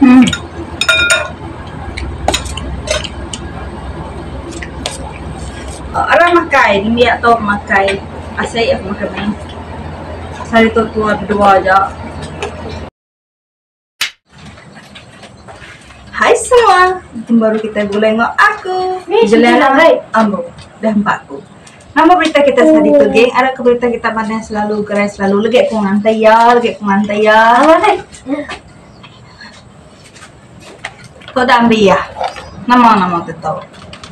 Hmm. Aram makai, nembiak tu makai asai aku makai meh. Sehari tu tua bedua aja. Hai semua, baru kita begulai enggau aku. Jelena Ambo. Dah empa aku. Nama berita kita sehari tu geng? Arap ke berita kita manah selalu, gerai selalu. Legek ku ngantai ya, legek ku ngantai ya. Tu dah ambi ya. Nama nama tu tu.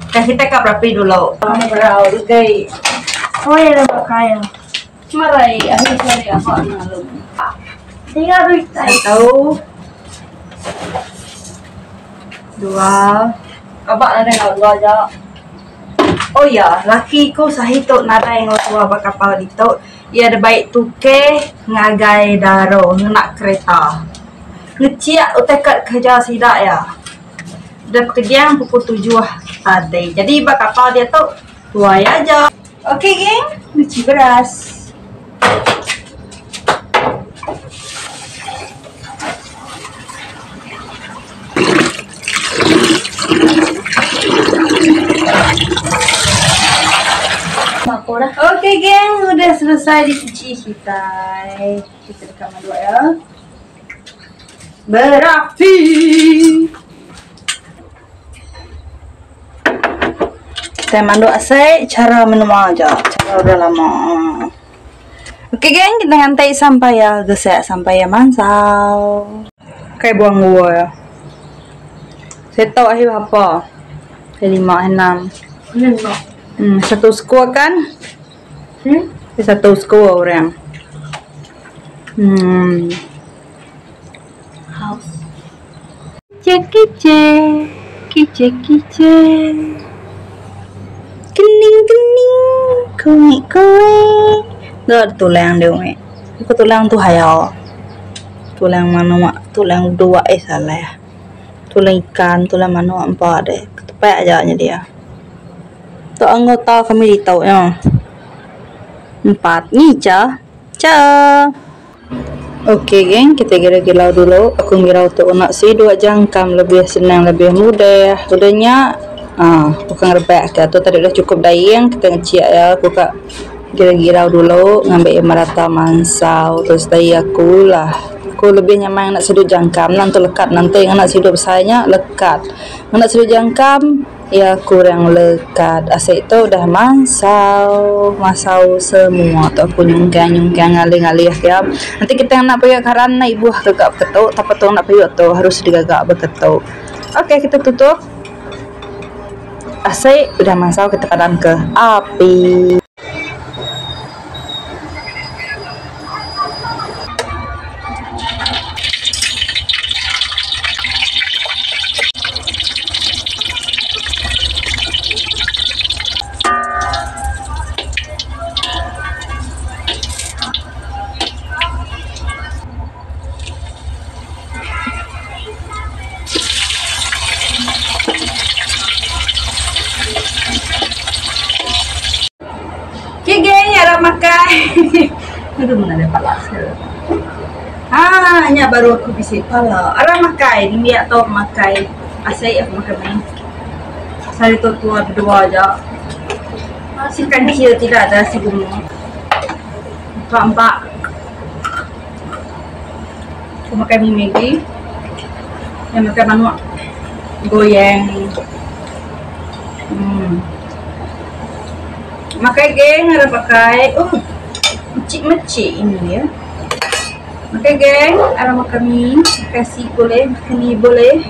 Dah kita ka berapi dulu. Berau legai. Oh ya dah makai. Marai ahi sari apa lalu. Tinggal duit. Satu. Dua. Abak nadai enggau dua aja. Oh iya, laki ku sahi tu nadai enggau tua ba kapal ditu. Iya dibai tukey ngagai daro ngena kereta. Ngechik utai ka kereja sida iya. Dep kejang pukul tujuh tadi. Jadi ba kapal diatu tua iya aja. Okey geng, nyuci beras. Okey geng, udah selesai dicuci kitai. Kita deka manduk ya. Berapi. Kitai manduk asai chara menua aja, chara udah lama. Okey geng, kita ngantai sampai ya gesek sampai ya mansau. Kai buang gua ya. Saya tahu ahi berapa. Lima, enam. Lima. Satu skor kan? Satu skor orang. House. Kiche kiche, kiche kiche. Kening kening, kuik kuik. Dok tulang dia mek. Aku tulang tu hayal. Tulang manuk, tulang dua eh salah. Tulang ikan, tulang manuk empa deh. Ketepak aja nya dia. Tu anggota kami ditu nya. Empat ngicha. Cha. Okey geng, kita gilau-gilau dulu. Aku ngirau tu anak si dua jangkam lebih senang lebih mudah. Udah nya ah bukan rebak ke tu tadi udah cukup daing kita ngeciak ya aku ka gilau-gilau dulu ngambi iya merata mansau terus dai aku lah. Aku lebih nyaman ngena sidu jangkam nan tu lekat nanti ngena sidu besai nya lekat. Ngena sidu jangkam Iya kurang lekat asik tu udah mansau masau semua tu aku nyungkang nyungkang ngalih ngalih pia enti kita ngena pia karan ne ibuh gaga beketu tapi tu ngena pia tu harus digaga beketu. Ok kita tutup asik udah mansau kita padam ke api. Okay geng, arap makai. Aduh mena deh pala seh. Ha, nya baru aku bisi pala. Arap makai, nembiak tau makai. Asai aku makai meh. Sehari tu tua bedua aja. Si kancil tidak ada si gumu. Empa empa. Aku makai mi maggi. Yang makai manuk goyang. Makai geng ada pakai oh mecik-mecik ini ya. Makai geng ada makan mi, makan si boleh, makan mi boleh.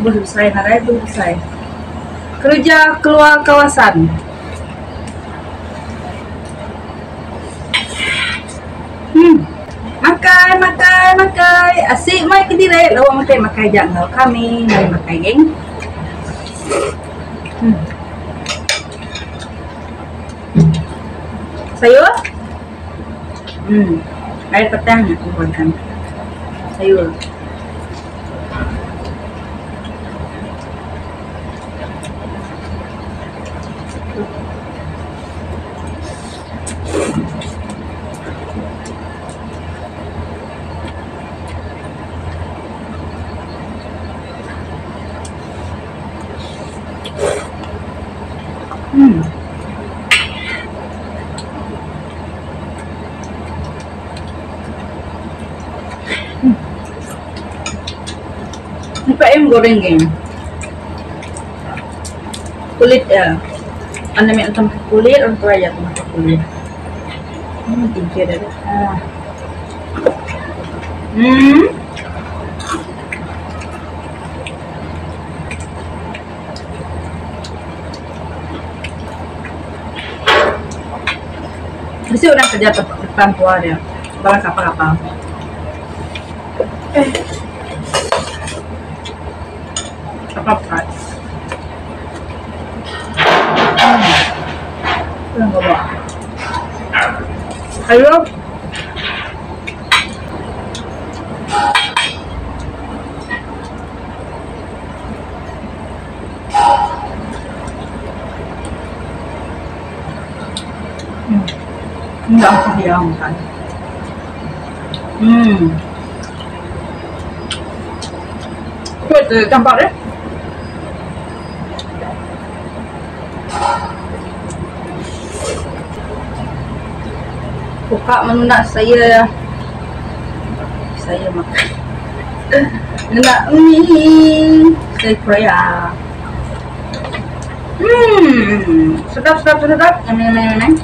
Boleh besai narai boleh besai. Kerja keluar kawasan. Makai makai makai asik mai kediri lawa makai makai ja enggau kami mari makai geng. Sayur. Hari petang aku makan sayur. Suka ayam goreng geng. Kulit ya. Anda mi antam kulit orang tua ya makan kulit. Tinggi dah. Ah. Bisi orang kerja depan tua dia. Bala kapal-kapal. Eh. Kapal berat. Kurang bawa. Ayo. Enggak aku dia makan. Kuih tu campak deh. Buka menu nak saya. Saya makan. Nak mi. Saya Korea. Sedap, sedap, sedap. Yummy, yummy, yummy.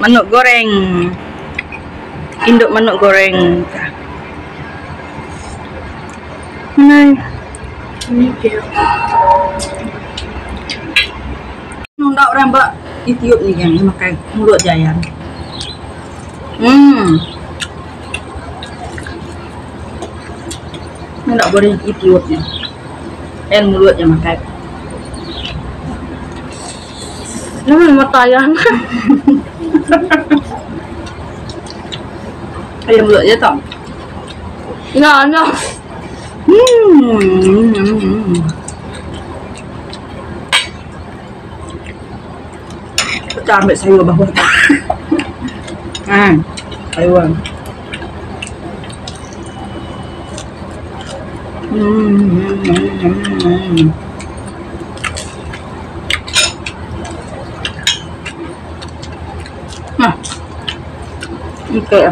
Manuk goreng. Induk manuk goreng. Nai. Nunda orang ba YouTube ni geng makai mulut jayan. Nunda goreng YouTube nya. En mulut nya makai. Nama mata ayam. Ayam mulut je tak? Ya, ya. Kita ambil sayur bawah. Sayur. Nah. Okey.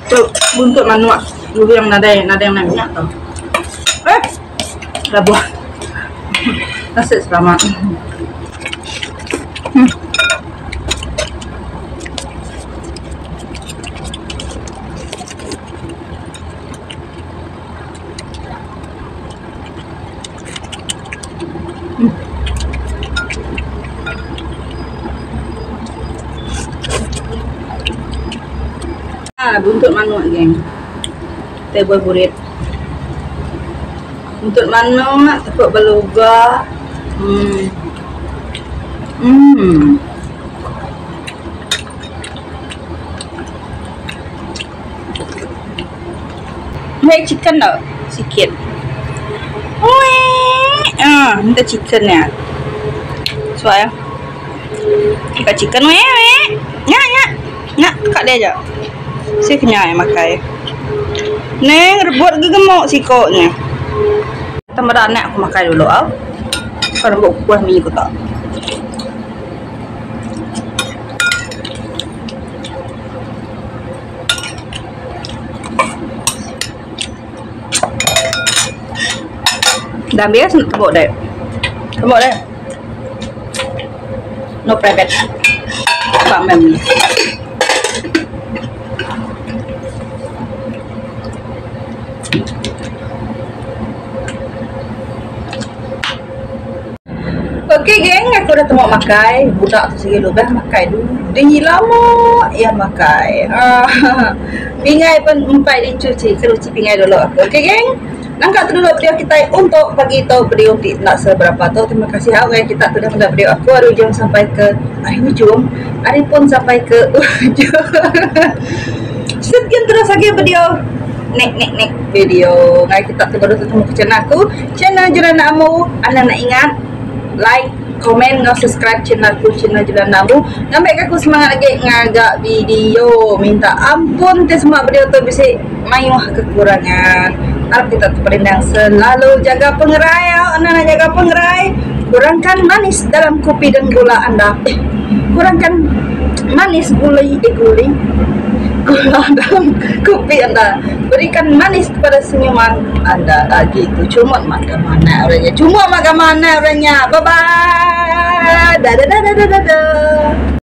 Tu buntut manuk dulu yang nadai nadai yang minyak tu. Dah buah. Nasib selamat. Buntut manuk geng. Kita buat burit. Buntut manuk tepuk beluga. Ambil chicken tak? Sikit. Wee. Minta chicken ni. Suai ya. Kat chicken wee wee. Nyak nyak. Nyak kat dia je. Si kenyang yang makai. Neng rebut ke gemuk sikoknya. Tambah dah anak aku makan dulu au. Kau nak buat kuah mi aku tak? Dah ambil nak tebuk dah. Tebuk dah. No private. Pak mem ni. Okey geng, aku dah temu makai. Budak tu sigi lubang makai dulu. Dia lama ia makai. Pingai pun empai dicuci, keruci pingai dulu aku. Okey geng. Nangka tu dulu video kita untuk pagi tu video ti nak seberapa tu. Terima kasih awak yang kita sudah melihat video aku hari ujung sampai ke hari ujung. Hari pun sampai ke ujung. Sekian terus lagi video. Nek nek nek video. Ngai kita tu baru ketemu ke channel aku, channel Juliana Amu. Anda nak ingat like, komen, dan subscribe channel aku, channel Juliana Amu. Ngambil aku semangat lagi ngagak video. Minta ampun te semua video tu bisa mayuh kekurangan. Arap kita teperindang selalu jaga pengerai au enda jaga pengerai kurangkan manis dalam kopi dan gula anda eh kurangkan manis gulai eh gulai gula dalam kopi anda berikan manis kepada senyuman anda ah gitu cuma makan mana orangnya cuma makan mana orangnya bye bye dadah dadah dadah dadah.